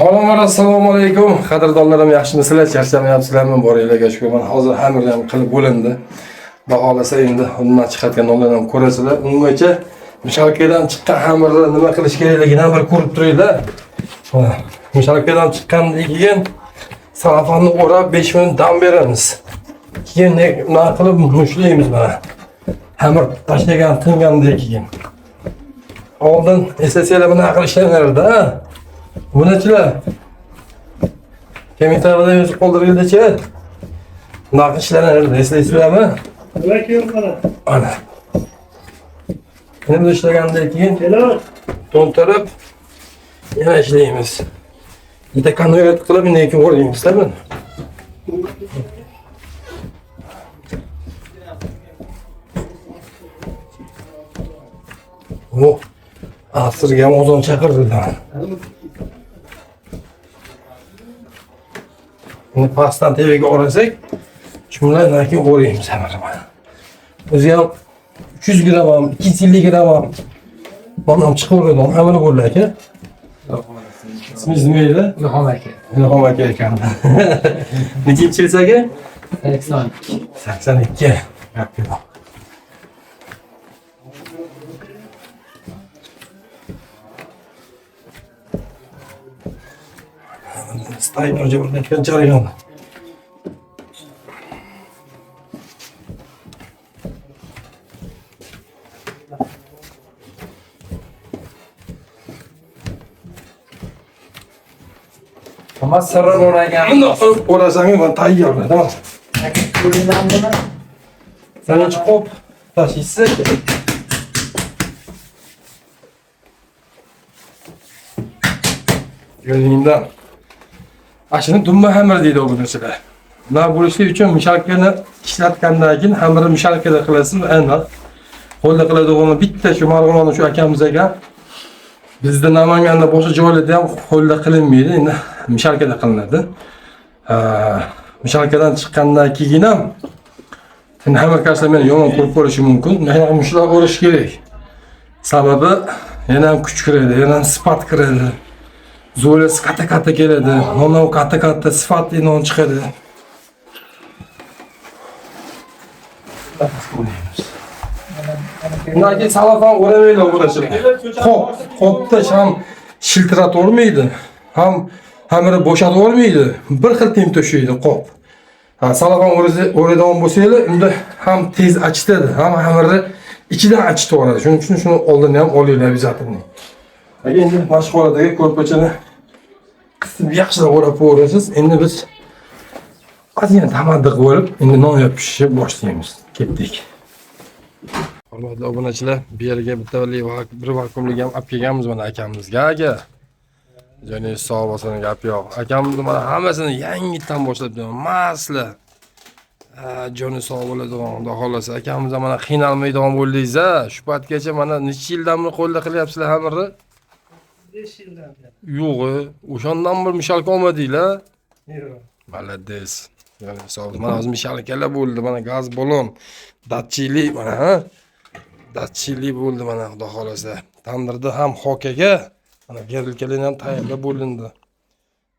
Olamlar, assalomu alaykum. Qadrdonlarim, yaxshimisizlar? Charchamayapsizlarmi? Boringlarga shukur. Mana hozir xamirni ham qilib bo'lindi. Xudo xohlasa endi undan chiqadigan nonlarni ham ko'rasizlar. Ungacha mishalkadan chiqqan xamirni nima qilish kerakligini ham bir ko'rib turinglar. Mana mishalkadan chiqqandan keyin salafanni o'rab 5 minut dam beramiz. Keyin nima qilib mushlaymiz mana. Xamir tashlagan tingandan keyin. Oldin eslasanglar bunaqa qilib ishlanardi, ha? Bunachilar kommentariyada yozib qoldiringlarchi. Bunaqa ishlanardi, eslaysizlarmi? Ana. Endi ishlagandan keyin to'ntarib yana ishlaymiz. Bitta konvert qilib undan keyin o'raymiz, buni. O, asrga ham ozon chaqirdilar. Buni pastdan tepaga orasak, shu bilan keyin o'raymiz xamirni mana. O'zi ham 300 gramm ham, 250 gramm ham non ham chiqaveradi, xamir bo'ldi aka. Ismingiz nima edi? Ilhom aka. Ilhom aka ekan. Nechinchi yil aka? 82. 82. Gap yo'q. Stayner o'rnatgan jarayon. Nima sirri bor ekan? Bundoq qilib o'rasang mana tayyor, tamom. Ko'rinadimi? Birinchi qop tashlaysiz. Yo'lingdan. Shuni dumba xamir deydi obunachilar. Bunaqa bo'lishi uchun mishalkani ishlatgandan keyin xamirni mishalkada qilasiz, aniq. Qo'lda qiladigan bitta shu Marg'ilonni shu akamiz ekan. Bizda Namanganda boshqa joylarda ham qo'lda qilinmaydi, endi mishalkada qilinadi. Mishalkadan chiqqandan keyin ham endi xamir kashlar meni yomon ko'rib qolishi mumkin. Mana mushlab o'rish kerak. Sababi yana ham kuch kiradi, yana ham sifat kiradi. Zo'lasi katta-katta keladi, non ham katta-katta sifatli non chiqadi. Undan keyin salafan o'ramaydi o'rashlar. Qop, qopda ham shiltiratib o'rmaydi, ham xamiri bo'shatib o'rmaydi. Bir xil tem to'shaydi qop. Ha, salafan o'radigan bo'lsanglar, unda ham tez achitadi, ham xamirni ichidan achitib yuboradi. Shuning uchun shuni oldin ham olinglar обязательно. Aka, endi mashg'ulotdagi ko'rpachani qisib yaxshilab o'rab qo'yasiz. Endi biz ozgina tamaddi bo'lib, endi non yopishni boshlaymiz. Ketdik. Hurmatli obunachilar, bu yerga bitta bir vakuumlik ham olib kelganmiz mana akamizga aka. Joningiz sog' bo'lsin, gap yo'q. Akamizni mana hammasini yangitdan boshlab masla. Joni sog' bo'ladigan, Xudo xohlasa akamiz ham mana qiynalmaydigan bo'ldingiz-a. Shu paytgacha mana necha yildan beri qo'lda qilyapsizlar xamirni? 5 yildan beri. Yo'q, o'shandan bir mishalka olmadinglar. Yo'q. Молодец. Joni sog' bo'lsin. Mana hozir mishalkalar bo'ldi, mana gaz balon, datchili mana ha. Datchili bo'ldi mana Xudo xohlasa. Tandirda ham xokaga mana gerilkalar ham tayyorlab bo'lindi.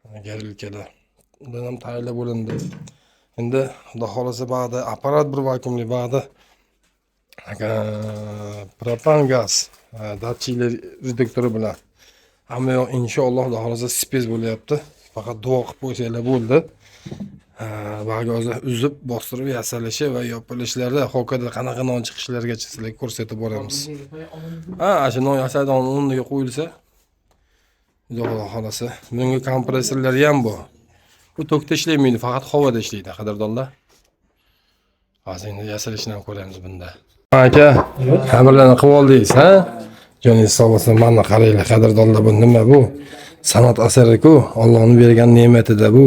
Mana gerilkalar. Undan ham tayyorlab bo'lindi. Endi Xudo xohlasa ba'da apparat bir vakuumli ba'da propan gaz datchiklar reduktori bilan hamma yoq inshaalloh Xudo xohlasa spes bo'lyapti. Faqat duo qilib qo'ysanglar bo'ldi. Bag'i hozir uzib bostirib yasalishi va yopilishlari xokada qanaqa non chiqishlarigacha sizlarga ko'rsatib boramiz. Ha, shu non yasaydigan o'rniga qo'yilsa, Xudo xohlasa. Bunga kompressorlari ham bor. Bu tokda ishlamaydi, faqat havoda ishlaydi, qadrdonlar. Hozir endi yasalishini ham ko'ramiz bunda. Aka, xamirlarni qilib oldingiz, ha? Joningiz sog' bo'lsin. Mana qaranglar, qadrdonlar, bu nima bu? San'at asari-ku, Allohning bergan ne'matida bu.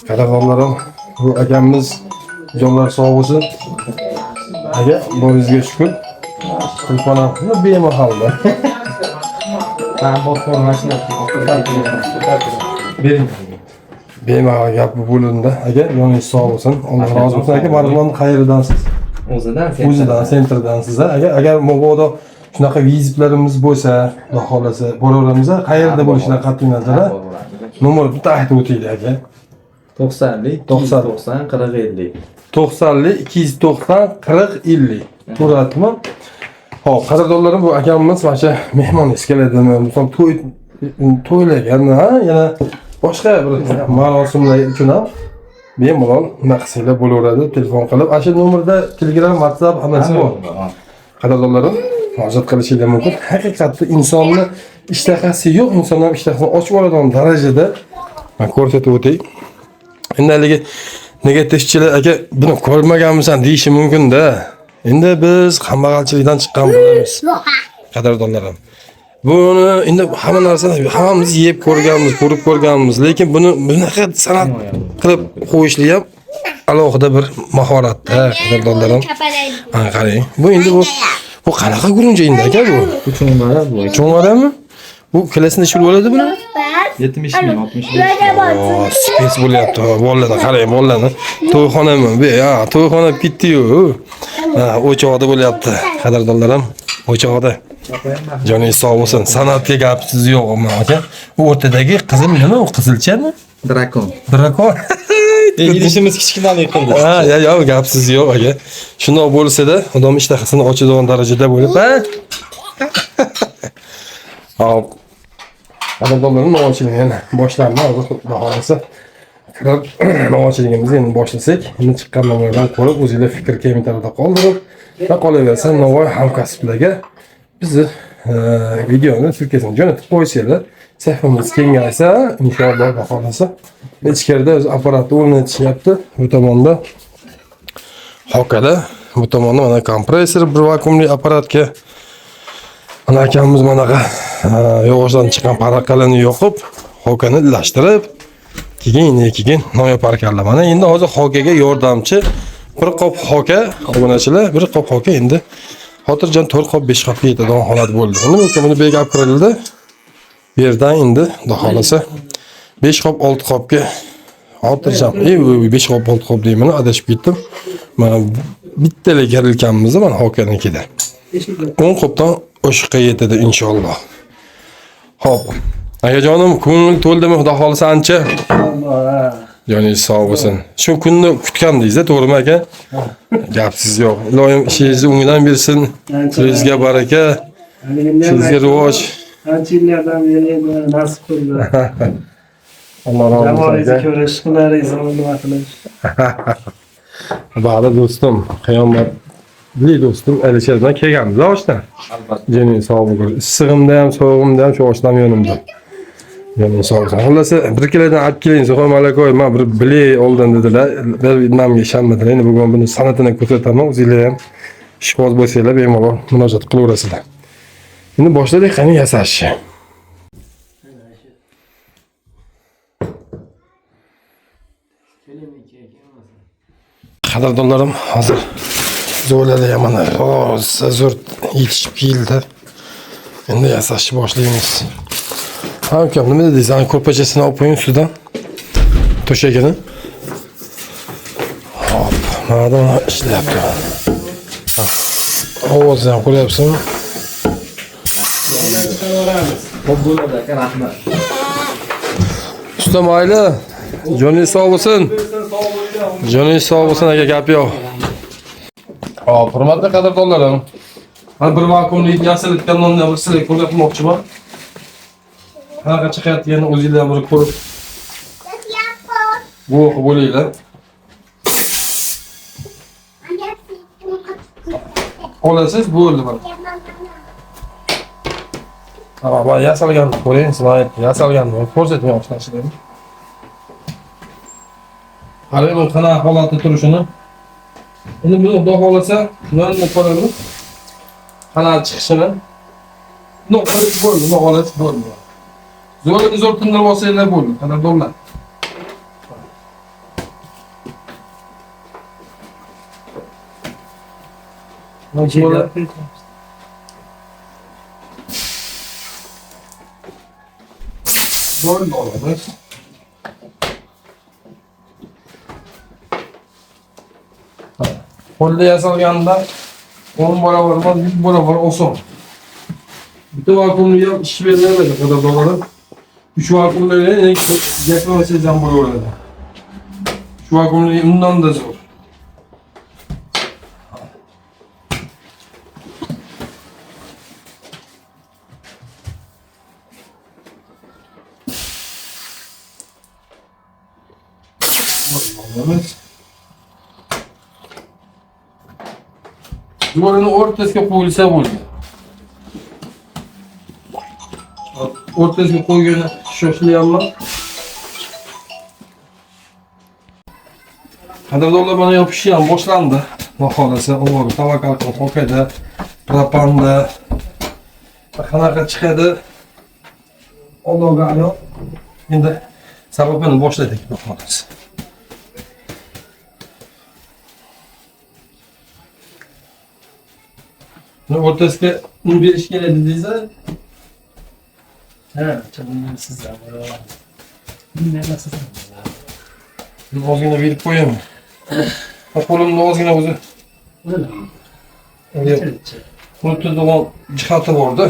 Qadrdonlarim, bu akamiz jonlar sog' bo'lsin. Aka, boringizga shukur. Telefon ham bemahalda. Ben botman mashina. Bering. Bemalol gap bo'lindi. Aka, yoningiz sog' bo'lsin. Alloh rozi bo'lsin. Aka, Marg'ilon qayeridansiz? O'zidan O'zidan, sentrdansiz. Aka, agar mabodo shunaqa vizitlarimiz bo'lsa, xudo xolasa, boraveramiz. Qayerda bo'lishidan qat'iy nazar, nomer bitta aytib o'taylik aka. 90lik 90. 90 40 50. 90lik 290 40 50. To'g'rimi? Xo'p, qadrdonlarim, bu akamiz mana shu mehmoningiz keladimi, misol to'ylaganmi, ha, yana boshqa bir marosimlar uchun ham bemalol nima qilsanglar bo'laveradi, telefon qilib. Ana shu nomerda Telegram, WhatsApp hammasi bor. Qadrdonlarim, murojaat qilishinglar mumkin. Haqiqatda insonni ishtahasi yo'q, inson ham ishtahasini ochib oladigan darajada man ko'rsatib o'tay. Endi haligi negativchilar aka buni ko'rmaganmisan deyishi mumkin-da. Endi biz kambag'alchilikdan chiqqan bo'lamiz. Qadrdonlarim. Buni endi hamma narsani hammamiz yeb ko'rganmiz, ko'rib ko'rganmiz, lekin buni bunaqa san'at qilib qo'yishlik ham alohida bir mahoratda, qadrdonlarim. Mana qarang. Bu endi bu qanaqa gurunja endi aka bu? Bu cho'ng'ara bu. Cho'ng'arami? Bu kilasini ichib bo'ladi buni? 70 ming 65 ming. Spes bo'lyapti. Bolalarni qarang, bolalarni. To'yxonami? Bu ya, to'yxona ketdi-yu. Ha, o'choqda bo'lyapti. Qadrdonlarim, o'choqda. Joningiz sog' bo'lsin. San'atga gapsiz yo'q, aka. Bu o'rtadagi qizil nima u? Qizilchami? Drakon. Drakon. Idishimiz kichkinalik qildi. Ha, ya, ya, gapsiz yo'q aka. Shundoq bo'lsa-da, odam ishtahasini ochadigan darajada bo'lib, ha? Hop. Qadrdonlarim, novvoychilik yana boshlandi. Hozir xudo xolasa kirib novvoychiligimizni endi boshlasak, endi chiqqan novvoylardan ko'rib, o'zinglar fikr kommentariyada qoldirib, va qolaversa novvoy hamkasblarga bizni videoni ссылка sini jo'natib qo'ysanglar, sahifamiz kengaysa, inshaalloh xudo xolasa. Ichkarida o'zi apparatni o'rnatishyapti. Bu tomonda hokada, bu tomonda mana kompressor bir vakuumli apparatga. Mana akamiz manaqa yog'ochdan chiqqan paraqalarni yoqib, hokani ilashtirib, keyin non yopar ekanlar. Mana endi hozir hokaga yordamchi bir qop hoka, obunachilar, bir qop hoka endi xotirjam 4 qop 5 qopga yetadigan holat bo'ldi. Endi mumkin buni bega olib kirildi. Bu yerdan endi xudo xolasa 5 qop 6 qopga xotirjam. 5 qop 6 qop deyman, adashib ketdim. Mana bittalik kerilganmiz mana hokanikida. 10 qopdan oshiqqa yetadi inshaalloh. Xo'p. Akajonim, ko'ngil to'ldimi xudo xolasa ancha? Joningiz sog' bo'lsin. Shu kunni kutgandingiz-da, to'g'rimi aka? Gapsiz yo'q. Iloyim ishingizni o'ngidan bersin. Sizga baraka, sizga rivoj. Ancha yillardan beri nasib qildi. Alloh rozi bo'lsin. Jamoangizni ko'rish, hunaringizni nima qilish. Ba'da do'stim, qiyomatli do'stim Alisher bilan kelganmiz oshdan. Albatta. Joningiz sog' bo'lsin. Issig'imda ham, sovug'imda ham shu oshnam yonimda. Joningiz sog' bo'lsin. Xullas, bir kilodan olib keling, So'xon Malakoy, men bir bilay oldin dedilar. Bir nimamga ishonmadilar. Endi bugun buni san'atini ko'rsataman. O'zinglar ham ishqiboz bo'lsanglar bemalol murojaat qilaverasizlar. Endi boshladik qani yasashni. Qadrdonlarim, hozir zo'rlar ham mana rosa zo'r yetishib keldi. Endi yasashni boshlaymiz. Ha, ukam, nima dedingiz? Ana ko'rpachasini olib qo'ying ustidan. To'shagini. Hop, mana bu ishlayapti. Ovozni ham ko'ryapsizmi? Xo'p bo'ladi aka, rahmat. Usta mayli. Joningiz sog' bo'lsin. Joningiz sog' bo'lsin aka, gap yo'q. Hop, hurmatli qadrdonlarim. Mana bir vakuumli yasalayotgan nonni bir sizlarga ko'rsatmoqchiman. Qanaqa chiqayotganini o'zinglar bir ko'rib guvoh bo'linglar. Olasiz, bo'ldi mana. Tamam, mana yasalganini ko'ring, sizlar yasalganini ko'rsatmay oshnasizlar. Qarang, bu qanaqa holatda turishini. Endi buni xudo xolasa, nonni ko'ramiz. Qanaqa chiqishini. Bundoq qilib bo'ldi, bundoq holat bo'ldi. Zo'rni zo'r tindirib olsanglar bo'ldi, qadrdonlar. Böyle böyle olabilir. Qo'lda yasalganda 10 barobar emas, 100 barobar oson. Bitta vakuumli ham ish beraveradi qadrdonlarim. 3 vakuumli gapirmasangiz ham bo'laveradi. 3 vakuumli undan da zo'r. Evet. Duvarını ortasına qo'yilsa bo'ldi. O'rtasiga qo'ygani shoshilyapman. Qadrdonlar, mana yopishi ham boshlandi. Xudo xohlasa, Allohga tavakkal qilib hokada, propanda qanaqa chiqadi? Allohga ayon. Endi sababini boshladik, xudo xohlasa. Buni o'rtasiga un berish kerak dedingiz-a? Ha, sizlar bo'ladi. Ozgina berib qo'yaman. Qo'limni ozgina o'zi. Unutadigan jihati borda.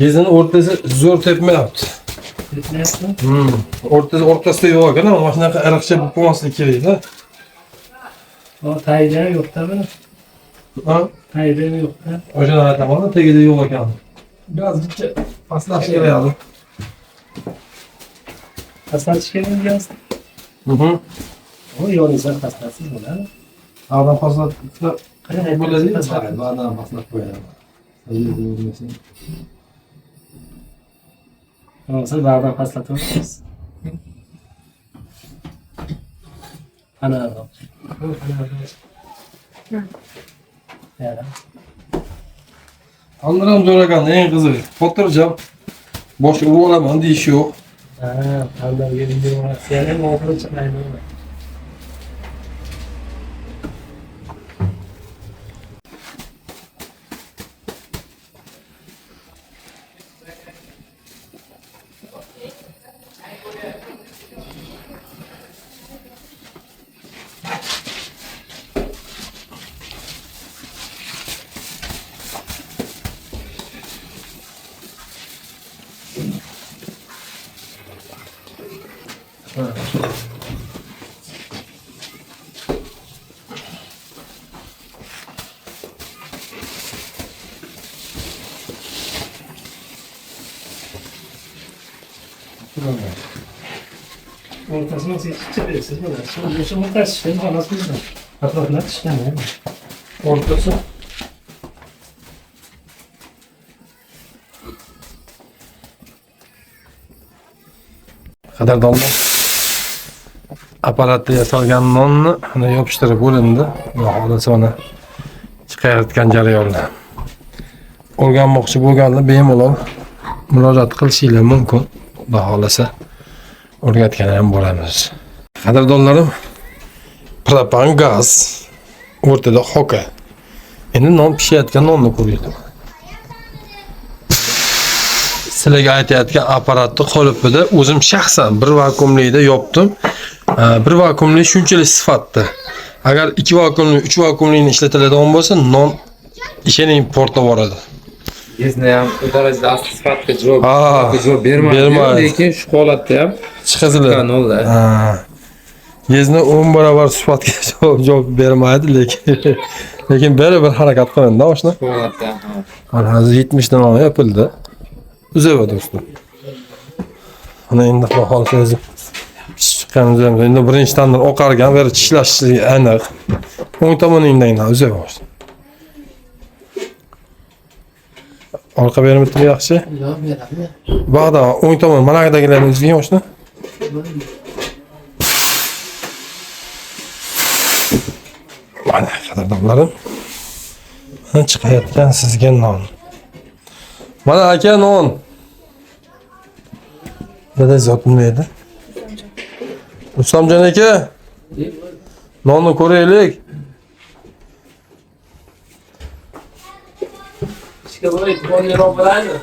Gezini o'rtasi zo'r tepmayapti. Tepmayaptimi? O'rtasi o'rtasida yo'q ekan, mana shunaqa ariqcha bo'lib qolmasligi kerak-da. O tagida ham yo'q-da buni. Ha? Tagida ham yo'q-da. O'shani aytaman, tagida yo'q ekan. Birazgicha pastlash kerak edi. Pastlatish kerak gaz. O yo'lingizdan pastlatsiz bo'ladi. Ba'dan pastlatsa bo'ladi, Pastlatib. ba'dan pastlatib qo'yadi. Bo'lmasa ba'dan pastlatamiz. Ana. Ana. Tandır ham zo'r ekan, eng qizig'i. Xotirjam. Boshqa urib olaman deyish yo'q. Ha, tandirga video ham oxiri chiqmaydi. Ortasını nasıl çevirirsiniz böyle. Şimdi şu ortası işte xolos bizda. Atroflar tushgan. O'rtasi. Qadrdonlar, apparatda yasalgan nonni mana yopishtirib bo'lindi. Xudo xohlasa mana chiqayotgan jarayonda. O'rganmoqchi bo'lganlar bemalol murojaat qilishinglar mumkin. Xudo xohlasa o'rgatgan ham bo'lamiz. Qadrdonlarim, propan gaz, o'rtada hoka. Endi non pishayotgan nonni ko'ringlar. Sizlarga aytayotgan apparatni qolipida o'zim shaxsan bir vakuumlikda yopdim. Bir vakuumli shunchalik sifatda. Agar 2 vakuumli, 3 vakuumlikni ishlatiladigan bo'lsa, non ishining portlab boradi. Gezni ham u darajada asl sifatga javob bermaydi, lekin shu holatda ham chiqaziladi. Gezni 10 barobar sifatga javob bermaydi, lekin baribir harakat qilindi oshna. Shu holatda ham. Mana hozir 70 dan non yopildi. Uzava do'stlar. Mana endi xudo xohlasa o'zi pishib chiqqan uzamiz. Endi birinchi tandir oqargan, beri tishlashi aniq. O'ng tomoningdan uzava oshna. Orqa bermidimi yaxshi? Yo'q, beradi. Bag'da o'ng tomon manaqadagilarni uzgan oshna. Mana qadrdonlarim. Mana chiqayotgan sizga non. Mana aka non. Dada zot nima edi? Rustamjon aka. Nonni ko'raylik. Ishga bo'lay, e'tiborliroq bo'ladi.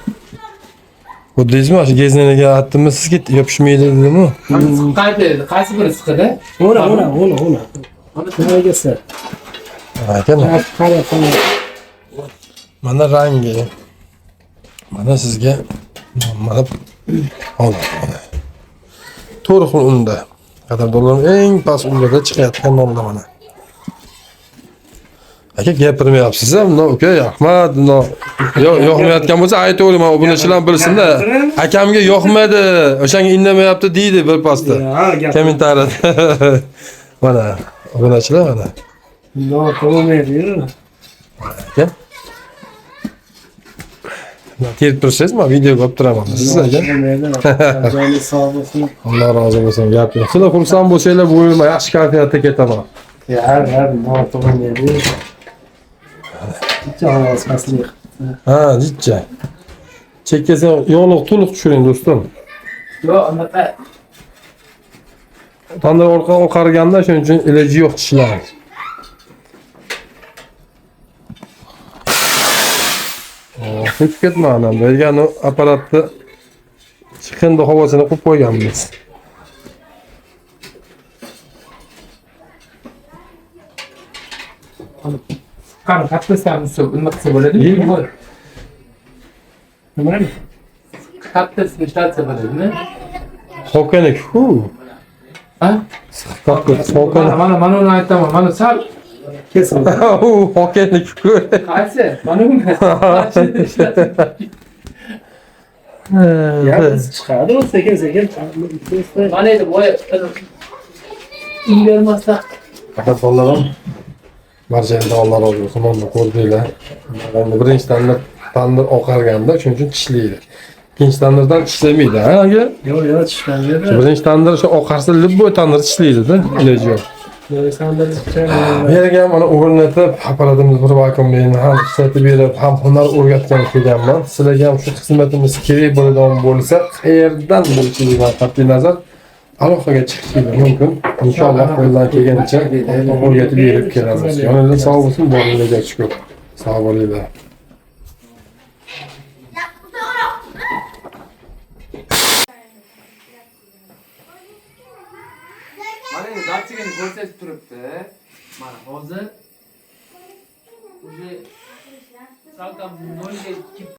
Ko'rdingizmi? Shu geznaniga atdimi sizga yopishmaydi dedimi? Qaysi edi? Qaysi biri siqidi? Ora, ora, ora, ora. Nimagasi? Aka, Qara, qara. mana rangi. Mana sizga mana mana mana. To'rt xil unda. Qadrdonlarim, eng past unlarda chiqayotgan nonlar mana. Aka gapirmayapsiz a bundoq uka, rahmat, bundoq yo'q yoqmayotgan bo'lsa aytavering, man obunachilar bilsin-da. Akamga yoqmadi, o'shanga indamayapti deydi bir pasda. Ha, gap. Kommentariyada. Mana obunachilar mana. No, bo'lmaydi. Aka. Terib tursangiz, man videoga olib turaman siz aka. Bo'lmaydi. Joni sog' bo'lsin. Alloh rozi bo'lsin, gap yo'q. Sizlar xursand bo'lsanglar, bo'yma, yaxshi kayfiyatda ketaman. Ya, ha, no, bo'lmaydi. Joni pastlik. Ha, jidja. Chekkasi yog'liq to'liq tushiring do'stim. Yo'q, anaqa Tandir orqa oqarganda shuning uchun iloji yo'q tishlar. Ko'chib ketma anam. Bergan apparatni chiqindi havosini qo'yib qo'yganmiz. qani kattasini nima qilsa bo'ladimi? Nimani? Kattasini ishlatsa bo'ladimi? Hokanik, hu. Ha? Katta Mana hokani. mana mana uni aytaman. Mana sal Kesin. Hu, hokanik. qaysi? Mana buni. Qaysini ishlatsa? Ya, biz chiqadi, u sekin sekin. Mana endi boya un bermasdan Faqat bolalar barchangizdan Alloh rozi bo'lsin. Nonni ko'rdinglar. Endi birinchi tandir tandir oqarganda, shuning uchun tishlaydi. Ikkinchi tandirdan tishlamaydi, ha aka? Yo'q, yo'q, tushmaydi. Birinchi tandir shu oqarsa любой tandir tishlaydi-da, iloji yo'q. Bu yerga ham mana o'rnatib, apparatimiz bir vakuumlikni ham ishlatib berib, ham hunar o'rgatgan kelganman. Sizlarga ham shu xizmatimiz kerak bo'ladigan bo'lsa, qayerdan bo'lishidan qat'iy nazar aloqaga chiqishingiz mumkin. Inshaalloh qo'ldan kelgancha o'rgatib berib kelamiz. Yoningizda sog' bo'lsin, boringlarga shukur. Sog' bo'linglar. Mana endi datchigini ko'rsatib turibdi. Mana hozir уже salkam 0 ga